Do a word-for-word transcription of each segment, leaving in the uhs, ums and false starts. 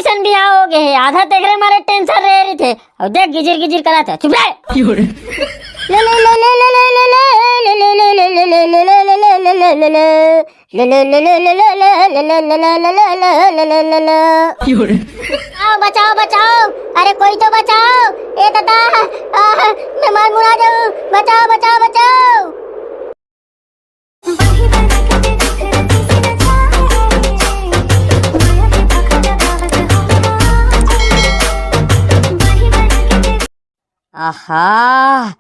Tension भी हो गे हे, आधा तेकरे मारे टेंशन रहे रहिथे। अउ देख गिजिर गिजिर करत हे, चुप रह। आओ बचाओ बचाओ, अरे कोई तो बचाओ, ए दादा, आ, मैं मार मुरा जाऊं, बचाओ बचाओ बचाओ। आहा,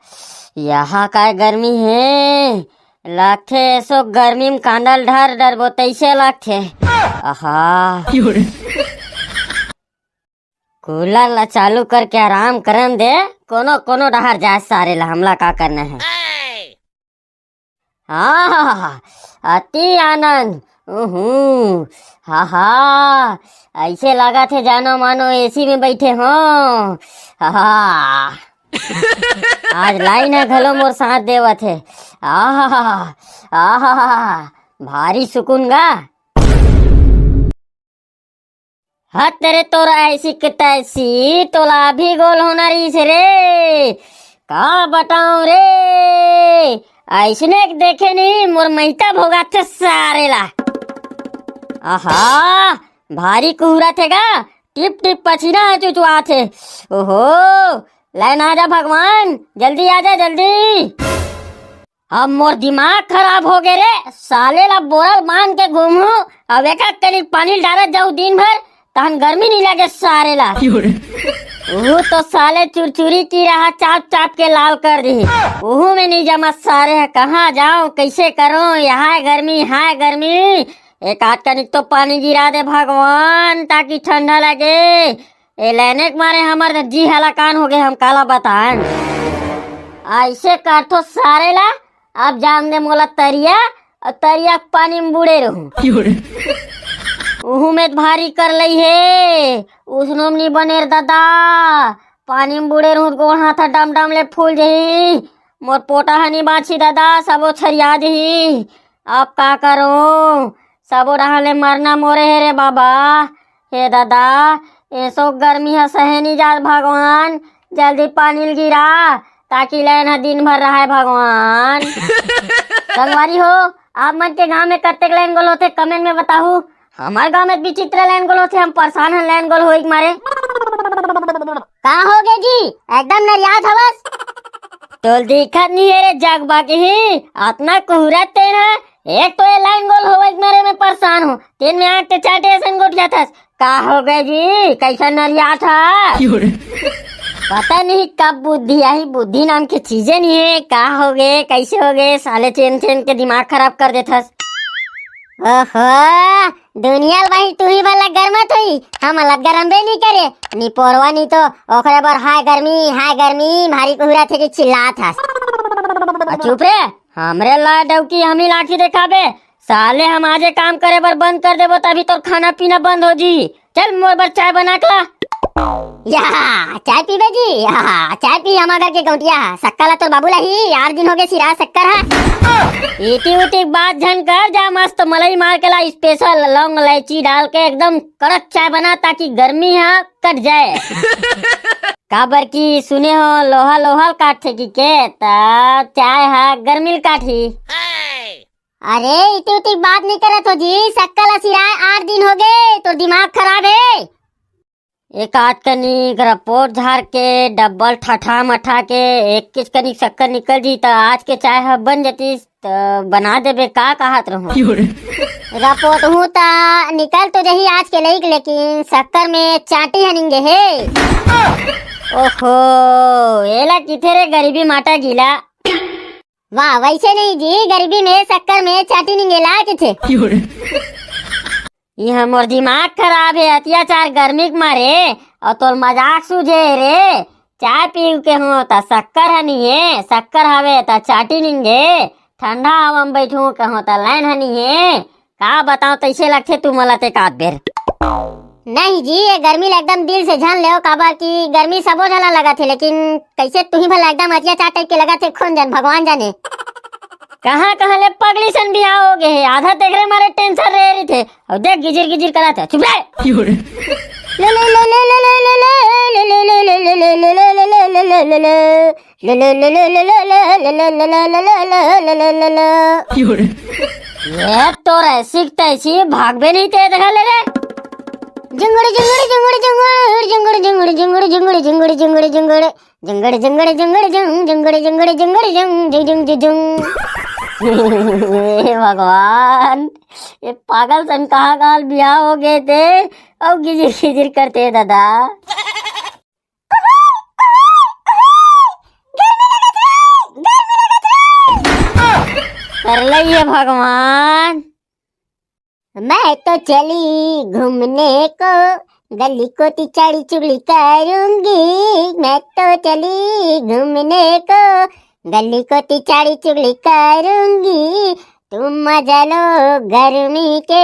यहाँ काय गर्मी हे, लागथे एसो गर्मी में कांदा ल ढर डरबो तइसे लागथे। आहा। कूलर ला चालू करके आराम करन दे, कोनो कोनो डहर जाए सारे ला, हमला का करना हे। आहा, अति आनंद। उहू, हा हा, ऐसे लागत हे जानो मानो एसी में बैठे हो। हा हा। आज लाइन ह घलो मोर साथ देवत हे। आहा, आहा, भारी सुकून गा। हत रे तोर ऐसी के तैसी, तोला अभी गोल होना रहिस रे। का बताऊं रे, ऐसने के देखे नहीं, मोर मइता भोगाथे सारे ला। आहा, भारी कुहरा थे गा, टिप टिप पसीना ह चुचुआथे। ओहो, लाइन आ जा भगवान, जल्दी आ जा, जल्दी। अब मोर दिमाग खराब हो गे रे, साले ला बोरा बांध के घूमहूं, अब एक एक कनिक पानी डारत जाऊं दिन भर, तहन गर्मी नहीं लगे सारे ला। क्यों रे? वो तो साले चुरचुरी कीरा ह चाप चाप के लाल कर दी। ओहू में नहीं जमा सारे ह, कहाँ जाऊं, कैसे करूं, यहाँ गर्मी, हाय गर्मी। एक आध कनिक तो पानी गिरा दे भगवान, ताकि ठंडा लगे। ए लाइन के मारे हमर जी हलाकान हो गे, हम काला बताएं। ऐसे करथो सारे ला, अब जान दे मोला तरिया, अउ तरिया के पानी में बूड़े रहूं। उहू में त भारी कर लई हे, उसनो में नी बने रे दादा। पानी में बूड़े रहूं त गोड़ हाथ डम डम ले फूल जही, मोर पोटा ह नी बांची दादा, सबो छरिया जही। अब का करूं, सबो डहार ले मरना मोरे हे रे बाबा। हे दादा, एसो गर्मी ह सहे नी जात भगवान, जल्दी पानी ल गिरा, ताकि लाइन ह दिन भर रहे भगवान। संगवारी हो, आप मन के गांव में कतेक लाइन गोल होथे, कमेंट में बताहू। हमर गांव में विचित्र लाइन गोल होथे, हम परेशान हन लाइन गोल होई के मारे। का हो गे जी, एकदम नरियात हवस? तोल दिखत नहीं हे रे जगबा के ही, अतना कुहरत तेन ह। एक तो ये लाइन गोल होवे के मारे मैं परेशान हूँ, तेन में आग के चाटे असन गोठियाथस। का हो गे जी, कैसा नरियात ह? पता नहीं कब बुद्धि आही, बुद्धि नाम के चीजे नहीं हे। का हो गे, कैसे हो गे, साले चेन चेन के दिमाग खराब कर देथस। ओहो, दुनिया ल भाई तू ही भला गरमत होई, हम अलग गरम बे नहीं करे। नी पोरवा नी तो ओकरे बर हाय गर्मी, हाय गर्मी, भारी कुहरा थे के चिल्लात हस। आ चुप रे, हमरे ला डौकी हमी लाठी देखाबे। साले हम आजे काम करे बर बंद कर देबो तभी तोर खाना पीना बंद हो जी। चल मोर बर चाय बना के ला। या, चाय पीबे जी? या, चाय पी हमर घर के गौंटिया ह। सक्कर ला तोर बाबू ला ही, आठ दिन हो गे सिरा सक्कर ह। इति उति बात झन कर, जा मस्त मलई मार के ला, स्पेशल लौंग इलायची डाल के एकदम कड़क चाय बना ताकि गर्मी ह कट जाए। काबर की सुने हो लोहा लोहा ल काटथे कि के, त चाय ह गर्मी ल काटही। अरे इति उति बात नहीं करत हो जी, सक्कर ला सिराए आठ दिन हो गे, तोर दिमाग खराब हे। एक आध कनिक रपोट झार के डब्बल ठठा मठा के एक किस कनिक सक्कर निकल जी त आज के चाय ह बन जतिस, त बना देबे का कहत रहूं। रपोट हूं त निकल तो जही आज के लइक, लेकिन सक्कर में चाटी ह निंगे हे। ओहो, एला किथे रे गरीबी माटा गीला। वाह, वैसे नहीं जी, गरीबी में सक्कर में चाटी निंगेला किथे। इहाँ मोर दिमाग खराब हे, अत्याचार गर्मी के मारे, अउ तोर मजाक सूझे रे। चाय पीऊ के हो त सक्कर ह नी हे, सक्कर हवे त चाटी निंगे, ठंडा हवा में बैठू के हो त लाइन ह नी हे। का बताओ, तैसे लगथे तू मोला ते कात बेर। नहीं जी, ये गर्मी ल एकदम दिल से झन लेव, काबर कि गर्मी सबो झन ला लगत हे, लेकिन कैसे तुही भला एकदम अतिया चाट टाइप के लगत हे, कौन जन भगवान जाने। कहाँ कहाँ ले पगली सन बिहाव हो गे हे, आधा तेकरे मारे टेंशन रहे रहिथे, अउ देख गिजिर गिजिर करत हे, चुप रह। ये तो ऐसी तैसी भागबे नहीं ते, देखा ले रे। जंगड़ जंगड़ जंगड़ जंगड़ जंगड़ जंगड़ जंगड़ जंगड़ जंगड़ जंगड़ जंगड़ जंगड़ जंगड़ जंगड़ जंगड़ जंग जंगड़ जंगड़ जंगड़ जंग जंग जंग जंग। हे भगवान, ये पागल सन कहाँ काल बियाह हो गए थे, अब गिजिर गिजिर करते दादा। कर लइए भगवान। मैं तो चली घूमने को, गली कोती चाड़ी चुगली करूंगी। मैं तो चली घूमने को, गली कोती चाड़ी चुगली करूंगी। तुम मजा लो गर्मी के,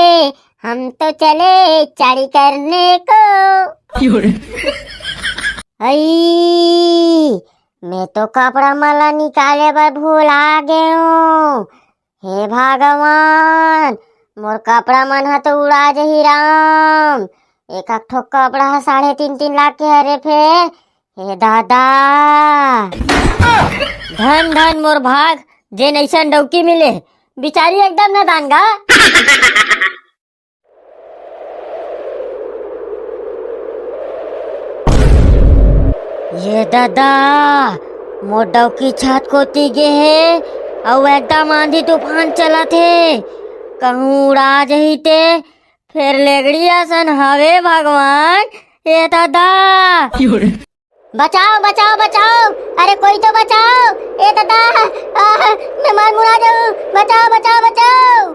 हम तो चले चाड़ी करने को। अई, मैं तो कपड़ा मला निकाले बर भुला गए हूँ। हे भगवान, मोर कपड़ा मन ह तो उड़ा जही राम। एक एक ठो कपड़ा ह साढ़े तीन तीन लाख के हरे फेर। हे दादा। धन धन मोर भाग, जेन अइसन डौकी मिले। बिचारी एकदम नादान गा। ये दादा, मोर डौकी छत कोती गे हे, अउ एकदम आंधी तूफान चलत हे, कहूँ उड़ा जही ते, फेर लेगड़ी असन हवे भगवान, ये दादा। बचाओ, बचाओ, बचाओ, अरे कोई तो बचाओ, ए दादा, आह, मैं मर मुरा जाऊं, बचाओ, बचाओ, बचाओ।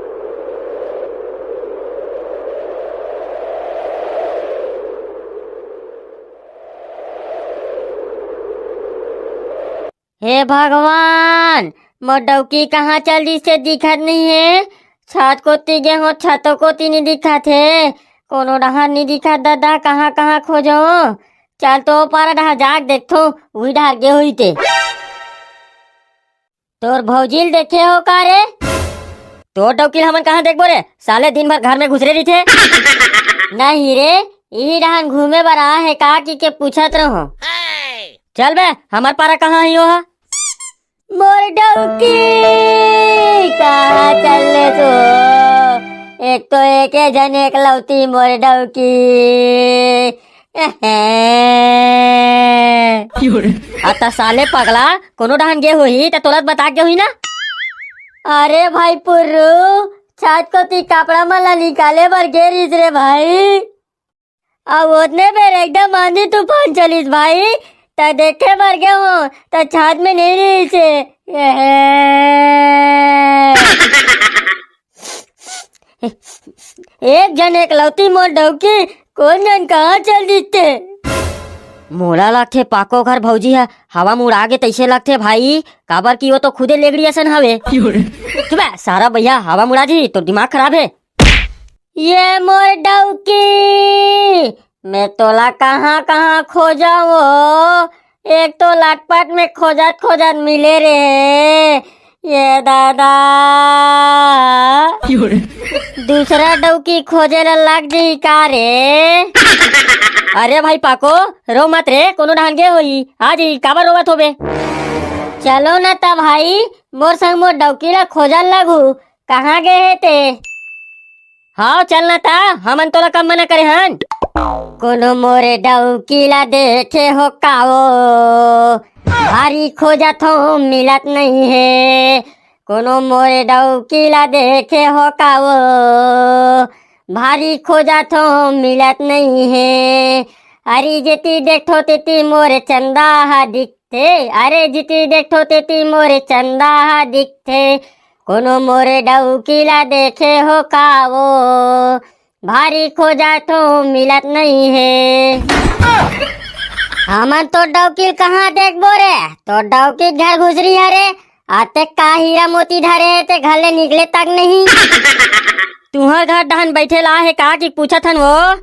हे भगवान, मोर डौकी कहाँ चल दिस हे, दिखत नहीं हे। छत कोती गे हो, छतो कोती नहीं दिखत हे, कोनो डहर नहीं दिखत। दादा, कहाँ कहाँ खोजो? चल तो पारा डहर जाके देखथो, उही डहर गे होही ते। तोर भौजी ल देखे हो का रे? तोर डौकी ल हमन कहाँ देखबो रे? साले दिन भर घर में घुसरे रहिथे। नहीं रे, इही डहन घूमे बर आ हे का कि के पूछत रहो। चल बे, हमर पारा कहाँ ही ओहा? मोर डौकी कहाँ चल ले सो? एक तो एके झन एकलौती मोर डौकी। अता साले पगला, कोनो डहन गे होही त तोला बता के होही ना। अरे भाई पुर्रू, छत कोती कपड़ा मन ला निकाले बर गे रिहिस रे भाई। अब ओतने बेर एकदम आंधी तूफान चलिस भाई, त देखे बर गे हो, त छत में नहीं रहिस हे। एक झन एकलौती मोर डौकी, कोन जन कहाँ चल दिस ते? मोला लगथे पाको घर भौजी ह हवा मुड़ा गे तइसे लगथे भाई, काबर कि वो तो खुदे लेगड़ी असन हवे। चुप बे, सारा बइहा हवा मुड़ा जी, तो दिमाग खराब हे। ये मोर डौकी, मैं तोला कहाँ कहाँ खोजा वो, एक तो लटपट में खोजत खोजत मिले रे, ये दादा। दूसरा डौकी खोजे ला लग जही का रे? अरे भाई पाको, रो मत रे, कोनो डहन गे होही, आ जही, काबर रोवत होबे? चलो ना त भाई, मोर संग मोर डौकी ला खोजन लगू, कहाँ गे हे ते? हाव, चल ना ता, हमन तोला कम मना करे हन। कोनो मोरे डौकी ला देखे हो काओ, भारी खोजत हो मिलत नहीं हे। कोनो मोरे डौकी ला देखे हो काओ, भारी खोजत हो मिलत नहीं हे। अरे जेती देखो तेती मोरे चंदा हा दिखथे, अरे जेती देखो तेती मोरे चंदा हा दिखथे। कोनो मोरे डौकी ला देखे हो का वो, भारी खोजत हो मिलत नहीं हे। हमन तो डौकी ल कहाँ देखबो रे, तो डौकी घर घुसरी हरे, आते का हीरा मोती धरे हे ते घर ले निकले तक नहीं। तुहर घर डहन बैठे ला हे का कि पूछत हन वो?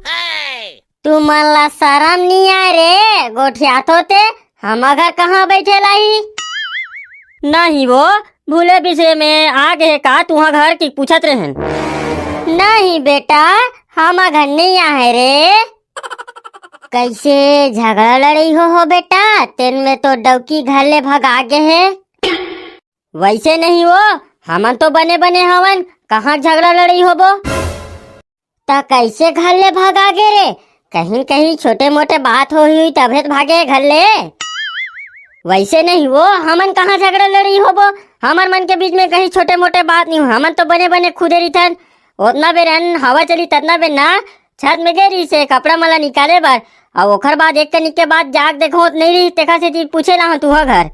तुमन ला शरम नी आय रे, गोठियाथो ते, हमर घर कहाँ बइठे लाही? नहीं वो, भूले बिसरे में आ गे का तुहा घर की पूछत रहन। नहीं बेटा, हमर घर नहीं आहे रे। कइसे झगड़ा लड़ई हो, हो बेटा? तेन में तो डौकी घर ले भगा गे हे। वइसे नहीं वो, हमन तो बने बने हवन, कहाँ झगड़ा लड़ई होबो? त कइसे घर ले भगा गे रे? कहीं न कहीं छोटे मोटे बात होही हुई तभे त भागे घर ले। वइसे नहीं वो, हमन कहाँ झगड़ा लड़ई होबो? हमर मन के बीच में कहीं छोटे मोटे बात नहीं हो, हमन तो बने बने खुदे रहिथन। ओतना बेर अन हवा चली ततना बेर ना छत में गे रहिसे कपड़ा मला निकाले बर, अउ ओखर बाद एक कनिक के बाद जाग देखो त नहीं रही, तेखर सेती पूछे ला हूँ तुहा घर।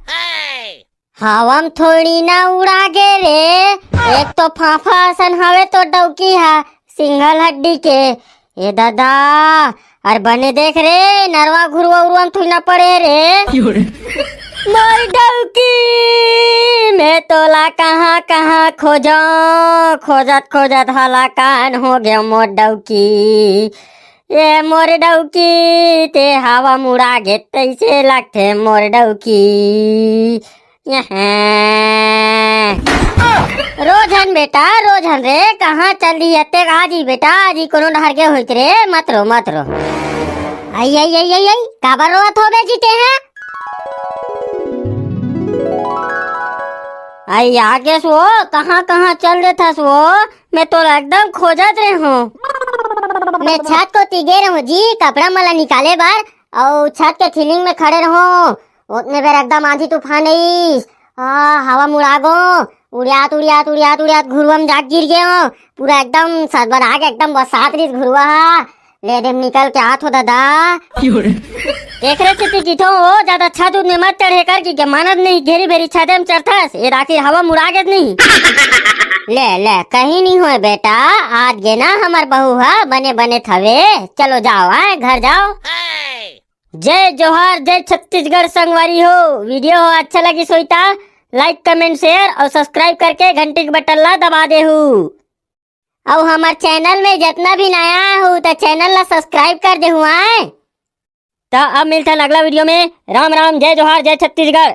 हवा म थोड़ी ना उड़ा गे रे, एक तो फाफा असन हवे तो डौकी हा, सिंगल हड्डी के। ए दादा, अरे बने देख रे, नरवा घुरवा उरवा म थोड़ी ना पड़े रे। मोर डौकी, मैं तोला कहाँ कहाँ खोजों, खोजत खोजत हलाकान हो गयो मोर डौकी। ए मोर डौकी, ते हवा म उड़ा गे तइसे लगथे मोर डौकी। यहें। रो झन बेटा, रो झन रे, कहाँ चल दिही? अतेक आ जी बेटा, आ जी कोनो डहर गे होइत रे, मत रो, मत रो। आई, आई, आई, आई, आई, काबर रोवत हो बे जी ते हैं? आई आ गेस वो, कहाँ, कहाँ चल देथस वो? मैं तोला एकदम खोजत रहे हूँ। मैं छत कोती गे रहूँ जी, कपड़ा मला निकाले बर, अउ छत के ceiling में खड़े रहूँ। ओतने बेर एकदम आंधी तूफान अइस। आ, हवा म उड़ा गो, उड़ियात, उड़ियात, उड़ियात, उड़ियात घुरुवा म जाके गिर गेंव। पूरा एकदम सदबदा के एकदम बरसात रहिस घुरुवा हा। ले दे म निकल के आत हो दादा। तेखरे सेती किथों हो, जादा छत उत में मत चढ़े कर, कि के मानत नहीं, घेरी भेरी छते म चढ़थस, ए आखिर हवा म उड़ा गेस नहीं। ले, ले, कहीं नहीं होय बेटा, आत गे ना हमर बहू हा, बने बने थवे। चलो जाओ, आए, घर जाओ। जय जोहार, जय छत्तीसगढ़ संगवारी हो। Video हो अच्छा लगिस होही त like, comment, share अउ subscribe करके घंटी के button ला दबा देहू। अउ हमर channel में जतना भी नया हो त channel ला subscribe कर देहू आए। त अब मिलथन अगला video में। राम राम, जय जोहार, जय छत्तीसगढ़।